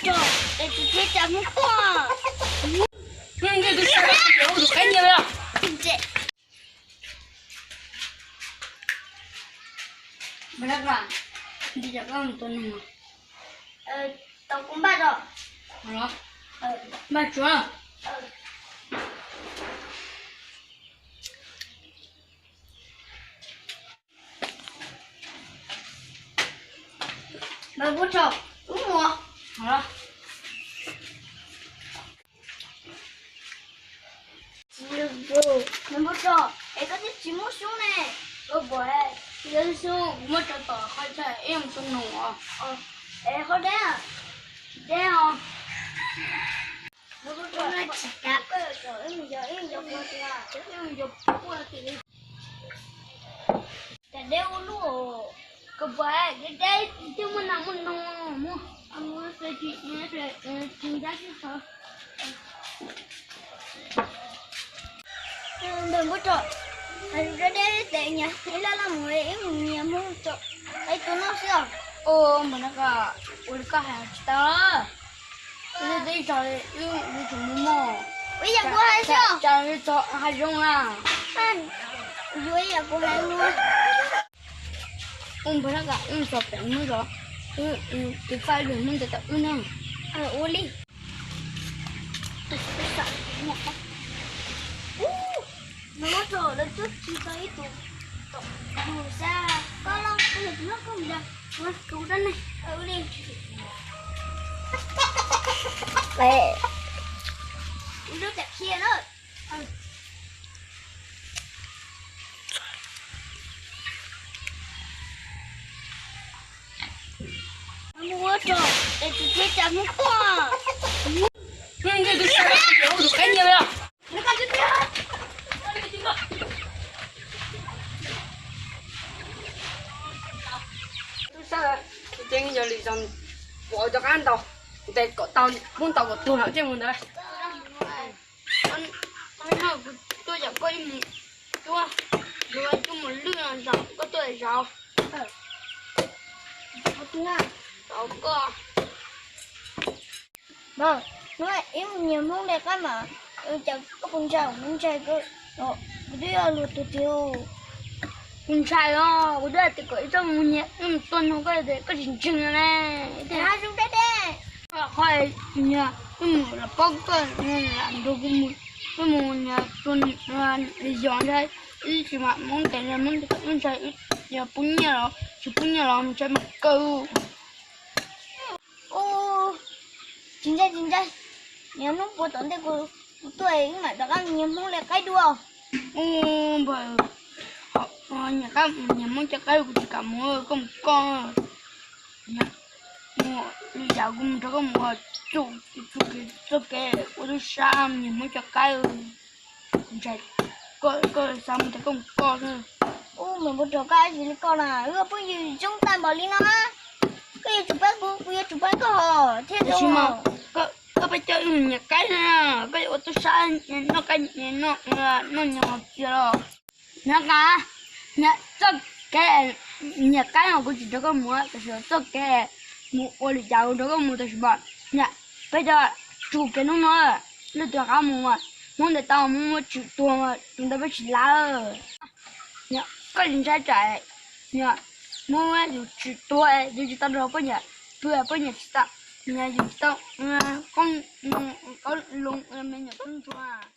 Cov, es tus txiv cas Hmoob tuaj. Tus qaib nyiag lawm. Npawg Dab Lam, nti cov koj mus tua neeg. Tau kuv npaj tso. Npaj tsuav. Npawg Npub Rog, wb mus. Npawg Npub Rog, es koj twb tsis muaj xyoob ne. Koj puas yog xyoob, kuv muab tso tom qhov chaw ib mus tua noog os. Es qhov deb, deb os. Cas deb ua luaj, koj puas deb deb twb muaj nas muaj noog muaj, tsis ntab sib txhawv. Npawg Npub Rog, deb deb tes nyias ib laj laj mus ib mus nyias Hmoob tso, ib tug noj xwb os. Npawg Nab Qa, ua li koj hais tsis tau. Wb twb ib tog, wb yuav tsum mus mog. Ua ib yam kuv hais xwb. Cas wb txog hav zoov na. Yuav ib yam kuv hais ua. Ua npawg Nab Qa, wb txog pem Hmoob zos, wb tus faj lwm Hmoob ntes tau wb na. Ua li. Npawg Npub Rog, lawv twb tsis tau ib tug tom yus xwb, koj los kuv yuav tus no koj mus da, kuv rab neeg ua li. Kuv lub tam khiav na. Mus ua rog es tus txiv cas Hmoob tuaj. Tus qaib nyiag lawm. Tub sab, ces yog li zoo, pom cov qab ntau, ntes kom tau, poob tau kom tuag no thiaj mus ntawd. Kuv tuaj yam koj ib mus cuab, yuav cuab mus lwj no zaum, koj tuaj zaum. Koj. Hnub ib mus nyiag Hmoob li qab mas, cas koj puas ntshai, kuv ntshai, kuv twb yog luag tus twg. Kuv ntshai os, kuv twb hais tias kom ib txoj mus nyiag, wb mus tua noog koj tias koj tsis ntseeg no ne. Qhov nyiag, wb mus los paub koj lam nrog kuv mus, wb mus nyiag tua yos ntshai, ib tsis mas Hmoob ntes Hmoob ntes wb ntshai, yog pub nyiaj los tsis pub nyiaj los ntshai mas kawg. Tsis ntshai tsis ntshai, nyiag Hmoob puas tom ntej kuv tuaj wb mam rov qab nyiag Hmoob li qaib dua. Npawg, nyiag qaib, nyiag Hmoob cov qaib kuv tsis kam mus, koj mus koj. Mus li cas kuv mus nrog koj mus, txoj kev ua tub sab nyiag Hmoob cov qaib. Ntshai, koj xav mus ces koj mus koj xwb. Ub, npawg Npub Rog, koj ua tsis li koj na, wb phooj ywg zoo tag npaum li no na, koj yuav tsum pab kuv, kuv yuav tsum pab koj hos thiaj zoo. Koj pab coj wb nyiag qaib na, koj yuav ua tub sab noj qaib, noj nyiag hos txias los. Nyiag qaib, nyiag txoj kev, nyiag qaib mas kuv tsis nrog koj mus, tab sis txoj kev mus ua li cas kuv nrog koj mus, tab sis mas nyiag peb cov tsum kev hnub no, leej twg rov qab mus mas Hmoob ntes tau, Hmoob muab tswm tuag, tus ntawd peb tsis lawm. Koj tsis ntshai tsam Hmoob yus tswm tuag yus tsis tau nrog poj niam pw, poj niam tsis tau, yus tsis tau qoob loo me nyuam tub ntsuag.